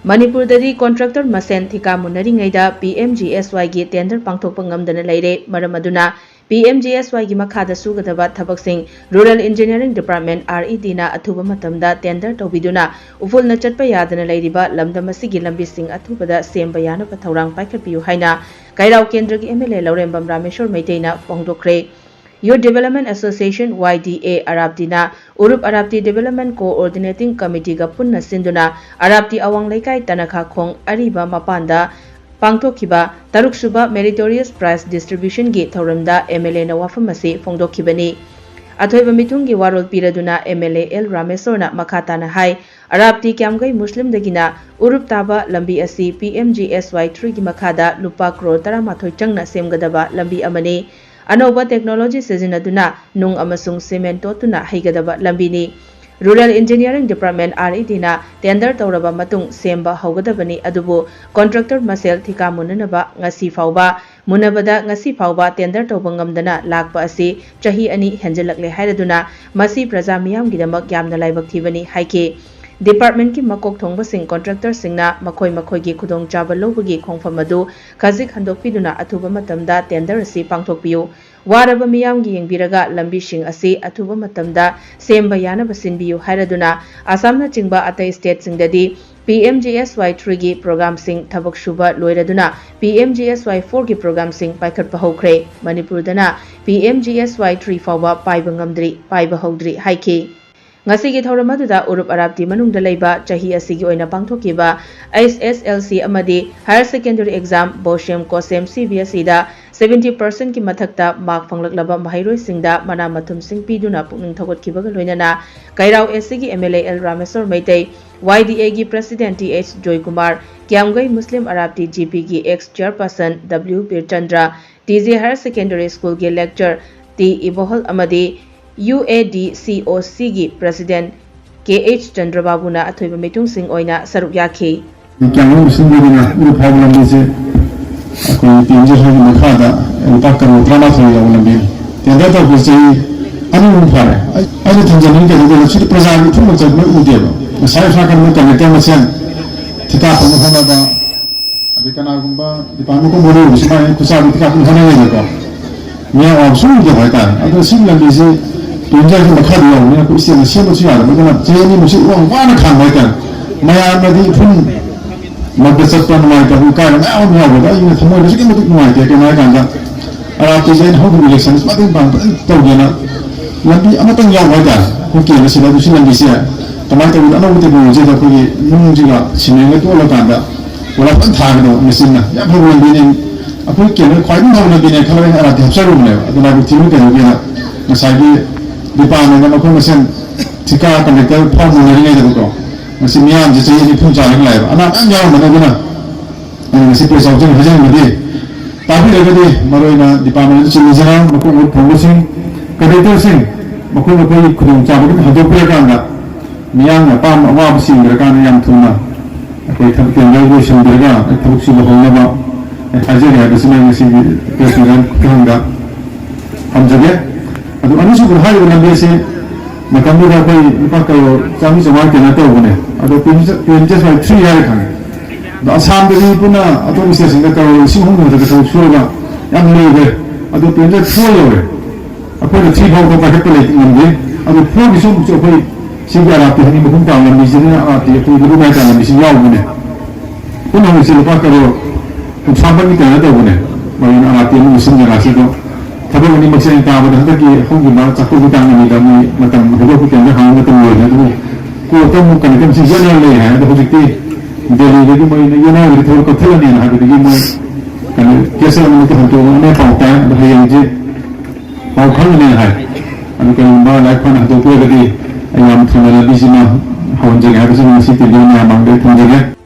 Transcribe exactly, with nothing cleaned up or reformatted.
ꯃꯅꯤꯄꯨꯔꯗꯗꯤ ꯀꯣꯟꯇ꯭ꯔꯦꯛꯇꯔ ꯃꯁꯦꯟ ꯊꯤꯀꯥ ꯃꯨꯟꯅꯔꯤꯉꯩꯗ P M G ꯑꯦꯁ ꯋꯥꯏꯒꯤ tender ꯄꯥꯡꯊꯣꯛꯄ ꯉꯝꯗꯅ ꯂꯩꯔꯦ꯫ ꯃꯔꯝ ꯑꯗꯨꯅ ꯄꯤ ꯑꯦꯝ ꯖꯤ ꯑꯦꯁ ꯋꯥꯏꯒꯤ ꯃꯈꯥꯗ ꯁꯨꯒꯗꯕ ꯊꯕꯛꯁꯤꯡ rural engineering department, R E ꯗꯤꯅ ꯑꯊꯨꯕ ꯃꯇꯝꯗ ꯇꯦꯟꯗꯔ ꯇꯧꯕꯤꯗꯨꯅ ꯎꯐꯨꯜꯅ ꯆꯠꯄ ꯌꯥꯗꯅ ꯂꯩꯔꯤꯕ ꯂꯝꯗꯝ ꯑꯁꯤꯒꯤ ꯂꯝꯕꯤꯁꯤꯡ ꯑꯊꯨꯕꯗ ꯁꯦꯝꯕ ꯌꯥꯅꯕ ꯊꯧꯔꯥꯡ ꯄꯥꯏꯈꯠꯄꯤꯌꯨ ꯍꯥꯏꯅ ꯀꯩꯔꯥꯎ ꯀꯦꯟꯗ꯭ꯔꯒꯤ M L A Laurembam Rameshwor ꯃꯩꯇꯩꯅ ꯐꯣꯡꯗꯣꯛꯈ꯭ꯔꯦ꯫ Youth Development Association, Y D A, ꯑꯔꯥꯞꯇꯤꯅ ꯎꯔꯨꯞ ꯑꯔꯥꯞꯇꯤ Development Coordinating Committeeꯒ ꯄꯨꯟꯅ ꯁꯤꯟꯗꯨꯅ ꯑꯔꯥꯞꯇꯤ ꯑꯋꯥꯡ ꯂꯩꯀꯥꯏ ꯇꯅꯈꯥꯈꯣꯡ ꯑꯔꯤꯕ ꯃꯄꯥꯟꯗ ꯄꯥꯡꯊꯣꯛꯈꯤꯕ ꯇꯔꯨꯛꯁꯨꯕ Meritorious Prize Distributionꯒꯤ ꯊꯧꯔꯝꯗ ꯑꯦꯝ ꯑꯦꯜ ꯑꯦꯅ ꯋꯥꯐꯝ ꯑꯁꯤ ꯐꯣꯡꯗꯣꯛꯈꯤꯕꯅꯤ꯫ ꯑꯊꯣꯏꯕ ꯃꯤꯊꯨꯡꯒꯤ ꯋꯥꯔꯣꯜ ꯄꯤꯔꯗꯨꯅ ꯑꯦꯝ ꯑꯦꯜ ꯑꯦ ꯑꯦꯜ ꯔꯥꯃꯦꯁꯣꯔꯅ ꯃꯈꯥ ꯇꯥꯅ ꯍꯥꯏ, ꯑꯔꯥꯞꯇꯤ ꯀ꯭ꯌꯥꯝꯒꯩ ꯃꯨꯁꯂꯤꯝꯗꯒꯤꯅ ꯎꯔꯨꯞ ꯇꯥꯕ ꯂꯝꯕꯤ ꯑꯁꯤ ꯄꯤ ꯑꯦꯝ ꯖꯤ ꯑꯦꯁ ꯋꯥꯏ ꯊ꯭ꯔꯤꯒꯤ ꯃꯈꯥꯗ ꯂꯨꯄꯥ ꯀ꯭ꯔꯣꯔ ꯇꯔꯥꯃꯥꯊꯣꯏ ꯆꯪꯅ ꯁꯦꯝꯒꯗꯕ ꯂꯝꯕꯤ ꯑꯃꯅꯤ꯫ ꯑꯅꯧꯕ ꯇꯦꯛꯅꯣꯂꯣꯖꯤ ꯁꯤꯖꯤꯟꯅꯗꯨꯅ ꯅꯨꯡ ꯑꯃꯁꯨꯡ ꯁꯤꯃꯦꯟ ꯇꯣꯠꯇꯨꯅ ꯍꯩꯒꯗꯕ ꯂꯝꯕꯤꯅꯤ꯫ Rural Engineering Department, R E ꯗꯤꯅ ꯇꯦꯟꯗꯔ ꯇꯧꯔꯕ ꯃꯇꯨꯡ ꯁꯦꯝꯕ ꯍꯧꯒꯗꯕꯅꯤ, ꯑꯗꯨꯕꯨ ꯀꯣꯟꯇ꯭ꯔꯦꯛꯇꯔ ꯃꯁꯦꯜ ꯊꯤꯀꯥ ꯃꯨꯟꯅꯅꯕ ꯉꯁꯤ ꯐꯥꯎꯕ, ꯃꯨꯟꯅꯕꯗ ꯉꯁꯤ ꯐꯥꯎꯕ ꯇꯦꯟꯗꯔ ꯇꯧꯕ ꯉꯝꯗꯅ ꯂꯥꯛꯄ ꯑꯁꯤ ꯆꯍꯤ ꯑꯅꯤ ꯍꯦꯟꯖꯜꯂꯛꯂꯦ ꯍꯥꯏꯔꯗꯨꯅ ꯃꯁꯤ ꯄ꯭ꯔꯖꯥ ꯃꯤꯌꯥꯝꯒꯤꯗꯃꯛ ꯌꯥꯝꯅ ꯂꯥꯏꯕꯛ ꯊꯤꯕꯅꯤ ꯍꯥꯏꯈꯤ꯫ ꯗꯤꯄꯥꯔꯠꯃꯦꯟꯠꯀꯤ ꯃꯀꯣꯛ ꯊꯣꯡꯕꯁꯤꯡ ꯀꯣꯟꯇ꯭ꯔꯦꯛꯇꯔꯁꯤꯡꯅ ꯃꯈꯣꯏ ꯃꯈꯣꯏꯒꯤ ꯈꯨꯗꯣꯡꯆꯥꯕ ꯂꯧꯕꯒꯤ ꯈꯣꯡꯐꯝ ꯑꯗꯨ ꯈꯖꯤꯛ ꯍꯟꯗꯣꯛꯄꯤꯗꯨꯅ ꯑꯊꯨꯕ ꯃꯇꯝꯗ ꯇꯦꯟꯗꯔ ꯑꯁꯤ ꯄꯥꯡꯊꯣꯛꯄꯤꯌꯨ꯫ ꯋꯥꯔꯕ ꯃꯤꯌꯥꯝꯒꯤ ꯌꯦꯡꯕꯤꯔꯒ ꯂꯝꯕꯤꯁꯤꯡ ꯑꯁꯤ ꯑꯊꯨꯕ ꯃꯇꯝꯗ ꯁꯦꯝꯕ ꯌꯥꯅꯕ ꯁꯤꯟꯕꯤꯌꯨ ꯍꯥꯏꯔꯗꯨꯅ ꯑꯁꯥꯝꯅꯆꯤꯡꯕ ꯑꯇꯩ ꯁ꯭ꯇꯦꯠꯁꯤꯡꯗꯗꯤ ꯄꯤ ꯑꯦꯝ ꯖꯤ ꯑꯦꯁ ꯋꯥꯏ ꯊ꯭ꯔꯤꯒꯤ ꯄ꯭ꯔꯣꯒ꯭ꯔꯥꯝꯁꯤꯡ ꯊꯕꯛ ꯁꯨꯕ ꯂꯣꯏꯔꯗꯨꯅ ꯄꯤ ꯑꯦꯝ ꯖꯤ ꯑꯦꯁ ꯋꯥꯏ ꯐꯣꯔꯒꯤ ꯄ꯭ꯔꯣꯒ꯭ꯔꯥꯝꯁꯤꯡ ꯄꯥꯏꯈꯠꯄ ꯍꯧꯈ꯭ꯔꯦ꯫ ꯃꯅꯤꯄꯨꯔꯗꯅ ꯄꯤ ꯑꯦꯝ ꯖꯤ ꯑꯦꯁ ꯋꯥꯏ ꯊ꯭ꯔꯤ ꯐꯥꯎꯕ ꯄꯥꯏꯕ ꯉꯝꯗ꯭ꯔꯤ, ꯄꯥꯏꯕ ꯍꯧꯗ꯭ꯔꯤ ꯍꯥꯏꯈꯤ꯫ ꯉꯁꯤꯒꯤ ꯊꯧꯔꯝ ꯑꯗꯨꯗ ꯎꯔꯨꯞ ꯑꯔꯥꯞꯇꯤ ꯃꯅꯨꯡꯗ ꯂꯩꯕ ꯆꯍꯤ ꯑꯁꯤꯒꯤ ꯑꯣꯏꯅ ꯄꯥꯡꯊꯣꯛꯈꯤꯕ ꯑꯩꯆ ꯑꯦꯁ ꯑꯦꯜ ꯁꯤ ꯑꯃꯗꯤ Higher Secondary Exam ꯕꯣꯁꯦꯝ ꯀꯣꯁꯦꯝ C B ꯑꯦꯁ ꯏꯗ ꯁꯚꯦꯟꯇꯤ ꯄꯥꯔꯁꯦꯟꯠꯀꯤ ꯃꯊꯛꯇ ꯃꯥꯔꯛ ꯐꯪꯂꯛꯂꯕ ꯃꯍꯩꯔꯣꯏꯁꯤꯡꯗ ꯃꯅꯥ ꯃꯊꯨꯝꯁꯤꯡ ꯄꯤꯗꯨꯅ ꯄꯨꯛꯅꯤꯡ ꯊꯧꯒꯠꯈꯤꯕꯒ ꯂꯣꯏꯅꯅ ꯀꯩꯔꯥꯎ ꯑꯦꯁ ꯁꯤꯒꯤ M L A L Rameshwor Meitei, Y D ꯑꯦꯒꯤ president T H Joykumar, Kyamgei Muslim Arapti G ꯄꯤꯒꯤ ex chairperson W Birchandra, T J Higher Secondary Schoolꯒꯤ lecturer ꯇꯤ ꯏꯕꯣꯍꯜ ꯑꯃꯗꯤ ꯌꯨ ꯑꯦ ꯗꯤ ꯁꯤ ꯑꯣ ꯁꯤꯒꯤ ꯄ꯭ꯔꯁꯤꯗꯦꯟꯠ ꯀꯦ ꯑꯩꯆ ꯆꯟꯗ꯭ꯔꯕꯥꯕꯨꯅ ꯑꯊꯣꯏꯕ ꯃꯤꯊꯨꯡꯁꯤꯡ ꯑꯣꯏꯅ ꯁꯔꯨꯛ ꯌꯥꯈꯤ꯫ ꯀ꯭ꯌꯥꯝꯒꯩ ꯃꯨꯁꯂꯤꯝꯒꯤꯗꯨꯅ ꯎꯔꯨꯞ ꯐꯥꯎꯕ ꯂꯝꯕꯤꯁꯦ ꯑꯩꯈꯣꯏ ꯇꯤ ꯑꯦꯝ ꯖꯤ ꯍꯣꯜꯒꯤ ꯃꯈꯥꯗ ꯂꯨꯄꯥ ꯀꯔꯣꯔ ꯇꯔꯥꯃꯥꯊꯣꯏ ꯌꯧꯕ ꯂꯝꯕꯤꯅꯤ꯫ ꯇꯦꯟꯗꯔ ꯇꯧꯔꯛꯄꯁꯦ ꯆꯍꯤ ꯑꯅꯤ ꯑꯍꯨꯝ ꯐꯥꯔꯦ꯫ ꯑꯩ-, ꯑꯩꯅ ꯊꯝꯖꯅꯤꯡꯉꯤ ꯀꯩꯅꯣꯗꯨꯅ ꯁꯤꯗ ꯄ꯭ꯔꯖꯥꯒꯤ ꯃꯤꯐꯝ ꯑꯃ ꯆꯠꯄ ꯎꯗꯦꯕ꯫ ꯉꯁꯥꯏ ꯁꯣꯝ ꯅꯥꯀꯟꯗ ꯀꯟꯗꯛꯇꯔ ꯃꯁꯦꯟ ꯊꯤꯀꯥ ꯇꯧꯅ ꯍꯣꯠꯅꯕ, ꯑꯗꯩ ꯀꯅꯥꯒꯨꯝꯕ ꯗꯤꯄꯥꯔꯠꯃꯦꯟ ꯀꯨꯝꯕ ꯂꯣꯏꯕꯁꯨ ꯃꯥꯏ ꯈꯨꯠꯁꯥꯗ ꯊꯤꯀꯥ ꯇꯧꯅ ꯍꯣꯠꯅꯩꯌꯦꯕꯀꯣ꯫ ꯃꯤꯌꯥꯝ ꯑꯋꯥꯕ ꯁꯨꯝ ꯎꯗꯕ ꯍꯥꯏꯇꯥꯔꯦ꯫ ꯑꯗꯣ ꯁꯤꯒꯤ ꯂꯝꯕꯤꯁꯤ ꯇꯨꯔꯤꯖꯝꯒꯤ ꯃꯈꯥꯗ ꯌꯧꯕꯅꯤꯅ ꯑꯩꯈꯣꯏ ꯏꯁꯇꯦꯠꯅ ꯁꯦꯝꯕꯁꯨ ꯌꯥꯗꯕ, ꯑꯗꯨꯅ ꯆꯍꯤ ꯑꯅꯤꯃꯨꯛꯁꯤ ꯌꯥꯝ ꯋꯥꯅ ꯈꯥꯡꯕ ꯍꯥꯏꯇꯥꯔꯦ꯫ ꯃꯌꯥꯝꯅꯗꯤ ꯏꯐꯨꯟ ꯃꯔꯛꯇ ꯆꯠꯄ ꯅꯨꯡꯉꯥꯏꯇꯕ, ꯏꯀꯥꯏꯕ ꯃꯌꯥꯝ ꯑꯃ ꯌꯥꯎꯕꯗ ꯑꯩꯅ ꯊꯃꯣꯏꯗ ꯑꯁꯨꯛꯀꯤ ꯃꯇꯤꯛ ꯅꯨꯡꯉꯥꯏꯇꯦ꯫ ꯀꯩꯅꯣ ꯍꯥꯏꯀꯥꯟꯗ ꯑꯔꯥꯞꯄꯁꯦ ꯑꯩꯅ ꯍꯧꯈꯤꯕ ꯏꯂꯦꯛꯁꯟ ꯃꯇꯦꯡ ꯄꯥꯡ ꯐꯖꯅ ꯇꯧꯒꯦꯅ ꯂꯝꯕꯤ ꯑꯃꯇꯪ ꯌꯥꯎꯕ ꯍꯥꯏꯇꯥꯔꯦ꯫ ꯑꯩꯈꯣꯏ ꯀꯦꯝ ꯑꯁꯤꯗ ꯑꯗꯨ ꯁꯤ ꯂꯝꯕꯤꯁꯦ ꯀꯃꯥꯏꯅ ꯇꯧꯒꯦꯗ, ꯑꯅꯧꯕ ꯇꯦꯛꯅꯣꯂꯣꯖꯤꯗ ꯑꯩꯈꯣꯏꯒꯤ ꯅꯨꯡꯁꯤꯒ ꯁꯤꯃꯦꯟꯒ ꯇꯣꯠꯂꯀꯥꯟꯗ ꯄꯣꯂꯥꯞ ꯐꯖꯅ ꯊꯥꯒꯗꯧꯕ ꯃꯦꯆꯤꯟꯅ꯫ ꯌꯥꯝ ꯐꯕ ꯂꯝꯕꯤꯅꯦ꯫ ꯑꯩꯈꯣꯏ ꯀꯦꯝꯗ ꯈ꯭ꯋꯥꯏꯗꯒꯤ ꯐꯕ ꯂꯝꯕꯤꯅꯦ ꯈꯜꯂꯒ ꯑꯩꯅ ꯑꯔꯥꯞꯇꯤ ꯍꯥꯞꯆꯔꯨꯕꯅꯦꯕ꯫ ꯑꯗꯨ ꯂꯥꯏꯕꯛ ꯊꯤꯕ ꯀꯩꯗꯧꯒꯦꯅ ꯉꯁꯥꯏꯒꯤ ꯗꯤꯄꯥꯔꯠꯃꯦꯟꯗ ꯃꯈꯣꯏ ꯃꯁꯦꯟ ꯊꯤꯀꯥ ꯀꯟꯇ꯭ꯔꯦꯛꯇꯔ ꯐꯥꯎ ꯃꯨꯟꯅꯔꯤꯉꯩꯗꯀꯣ, ꯉꯁꯤ ꯃꯤꯌꯥꯝꯁꯦ ꯆꯍꯤ ꯑꯅꯤ ꯐꯨꯟ ꯆꯥꯔꯒ ꯂꯥꯛꯑꯦꯕ꯫ ꯑꯅꯥ ꯃꯌꯥꯝ ꯌꯥꯎꯔꯝꯕꯅꯦ꯫ ꯑꯗꯨꯅ ꯑꯩꯅ ꯉꯁꯤ ꯄ꯭ꯔꯦꯁ ꯑꯥꯎꯠꯁꯤꯡ ꯍꯥꯏꯖꯅꯤꯡꯕꯗꯤ, ꯇꯥꯕꯤꯔꯒꯗꯤ ꯃꯔꯨꯑꯣꯏꯅ ꯗꯤꯄꯥꯔꯠꯃꯦꯟꯗ ꯆꯤꯜꯂꯤꯖꯔ ꯃꯀꯣꯛ ꯃꯔꯨ ꯐꯣꯡꯕꯁꯤꯡ, ꯀꯟꯗꯛꯇꯔꯁꯤꯡ, ꯃꯈꯣꯏ ꯃꯈꯣꯏꯒꯤ ꯈꯨꯗꯣꯡꯆꯥꯕꯗꯨ ꯍꯟꯗꯣꯛꯄꯤꯔꯀꯥꯟꯗ ꯃꯤꯌꯥꯝꯅ ꯑꯄꯥꯝꯕ ꯑꯋꯥꯕꯁꯤꯡ ꯂꯩꯔꯀꯥꯟꯗ ꯌꯥꯝ ꯊꯨꯅ ꯑꯩꯈꯣꯏ ꯊꯕꯛ ꯇꯦꯟꯗꯔ ꯂꯣꯏꯁꯤꯟꯕꯤꯔꯒ ꯊꯕꯛꯁꯤ ꯂꯨꯍꯣꯡꯅꯕ ꯍꯥꯏꯖꯔꯤ ꯍꯥꯏꯕꯁꯤꯃ ꯉꯁꯤꯒꯤ ꯄ꯭ꯔꯦꯁ ꯃꯤꯠꯀꯤ ꯈꯨꯊꯥꯡꯗ ꯊꯝꯖꯒꯦ꯫ ꯑꯗꯨ ꯑꯅꯤꯁꯨꯕꯗ ꯍꯥꯏꯔꯤꯕ ꯂꯝꯕꯤ ꯑꯁꯤ ꯃꯇꯝꯗꯨꯗ ꯑꯩꯈꯣꯏ ꯂꯨꯄꯥ ꯀꯔꯣꯔ ꯆꯥꯝꯃꯔꯤ ꯆꯥꯝꯃꯉꯥ ꯇꯦꯟꯗꯔ ꯇꯧꯕꯅꯦ꯫ ꯑꯗꯣ ꯄꯤ ꯑꯦꯝ ꯖꯤ ꯑꯦꯁ ꯋꯥꯏ ꯊ꯭ꯔꯤ ꯍꯥꯏꯔ ꯈꯪꯉꯦ꯫ ꯑꯗꯣ ꯑꯁꯥꯝꯗꯗꯤ ꯄꯨꯟꯅ ꯑꯇꯣꯞꯄ ꯁ꯭ꯇꯦꯠꯁꯤꯡꯗ ꯀꯔꯣꯔ ꯂꯤꯁꯤꯡ ꯑꯍꯨꯝꯒꯤ ꯃꯊꯛꯇ ꯊꯕꯛ ꯁꯨꯔꯒ ꯌꯥꯝ ꯂꯩꯈ꯭ꯔꯦ꯫ ꯑꯗꯣ ꯄꯤ ꯑꯦꯝ ꯖꯤ ꯑꯦꯁ ꯐꯣꯔ ꯌꯧꯔꯦ꯫ ꯑꯩꯈꯣꯏꯅ ꯊ꯭ꯔꯤ ꯐꯥꯎꯕ ꯄꯥꯏꯈꯠꯄ ꯂꯩ ꯉꯝꯗꯦ꯫ ꯑꯗꯣ ꯐꯣꯔꯒꯤꯁꯨ ꯑꯃꯨꯛꯁꯨ ꯑꯩꯈꯣꯏ ꯁꯤꯒꯤ ꯑꯔꯥꯞꯇꯤ ꯍꯥꯏꯗꯤ ꯃꯈꯨꯝ ꯇꯥꯕ ꯂꯝꯕꯤꯁꯤꯅ ꯑꯔꯥꯞꯇꯤ ꯑꯩꯈꯣꯏ ꯂꯨꯕꯥꯏ ꯇꯥꯕ ꯂꯝꯕꯤꯁꯤ ꯌꯥꯎꯕꯅꯦ꯫ ꯄꯨꯟꯅ ꯍꯧꯖꯤꯛꯁꯦ ꯂꯨꯄꯥ ꯀꯔꯣꯔ ꯀꯨꯟꯊ꯭ꯔꯥ ꯃꯥꯄꯟꯒꯤ ꯇꯦꯟꯗꯔ ꯇꯧꯕꯅꯦ꯫ ꯃꯔꯨ ꯑꯣꯏꯅ ꯑꯔꯥꯞꯇꯤ ꯑꯃꯁꯨꯡ ꯖꯒꯥꯁꯤ꯫ ꯑꯗꯣ ꯊꯕꯛ ꯑꯅꯤꯃꯛꯁꯦ ꯑꯩꯅ ꯇꯥꯕꯗ ꯍꯟꯗꯛꯀꯤ ꯍꯧꯈꯤꯕ ꯆꯥꯛꯀꯧꯕ ꯇꯥꯡ ꯑꯅꯤꯗ ꯃꯣꯏ ꯃꯇꯝ ꯍꯧꯗꯣꯛꯄ ꯇꯦꯟꯗꯔ ꯍꯥꯡꯕ ꯃꯇꯝ ꯂꯣꯏꯔꯦ꯫ ꯑꯗꯨꯕꯨ ꯀꯣꯔꯠꯇ ꯑꯃꯨꯛ ꯀꯟꯅ ꯀꯟꯅ ꯌꯦꯠꯅꯔ ꯂꯩ ꯍꯥꯏ꯫ ꯑꯗꯣ ꯍꯧꯖꯤꯛꯇꯤ ꯗꯦꯜꯂꯤꯗꯒꯤ ꯃꯣꯏꯅ ꯌꯦꯠꯅꯔꯒꯗꯤ ꯊꯕꯛ ꯀꯛꯊꯠꯂꯅꯤꯅ ꯍꯥꯏꯕꯗꯒꯤ ꯃꯣꯏ ꯀꯩꯅꯣ ꯀꯦꯁ ꯑꯃꯠꯇ ꯍꯟꯗꯣꯛꯑꯒ ꯑꯃ ꯄꯥꯎ ꯇꯥꯏ꯫ ꯑꯗꯣ ꯍꯌꯦꯡꯁꯦ ꯄꯥꯎ ꯈꯪꯒꯅꯤꯅ ꯍꯥꯏ꯫ ꯑꯗꯨ ꯀꯔꯤꯒꯨꯝꯕ ꯂꯥꯏꯔꯤꯛ ꯐꯅ ꯍꯟꯗꯣꯛꯄꯤꯔꯒꯗꯤ ꯑꯩ ꯌꯥꯝ ꯊꯨꯅ ꯂꯝꯕꯤꯁꯤꯃ ꯍꯧꯍꯟꯖꯒꯦ ꯍꯥꯏꯕꯁꯤꯃ ꯉꯁꯤ ꯇꯦꯟꯗꯔ ꯃꯌꯥꯝ ꯃꯥꯡꯗ ꯑꯩ ꯊꯝꯖꯒꯦ꯫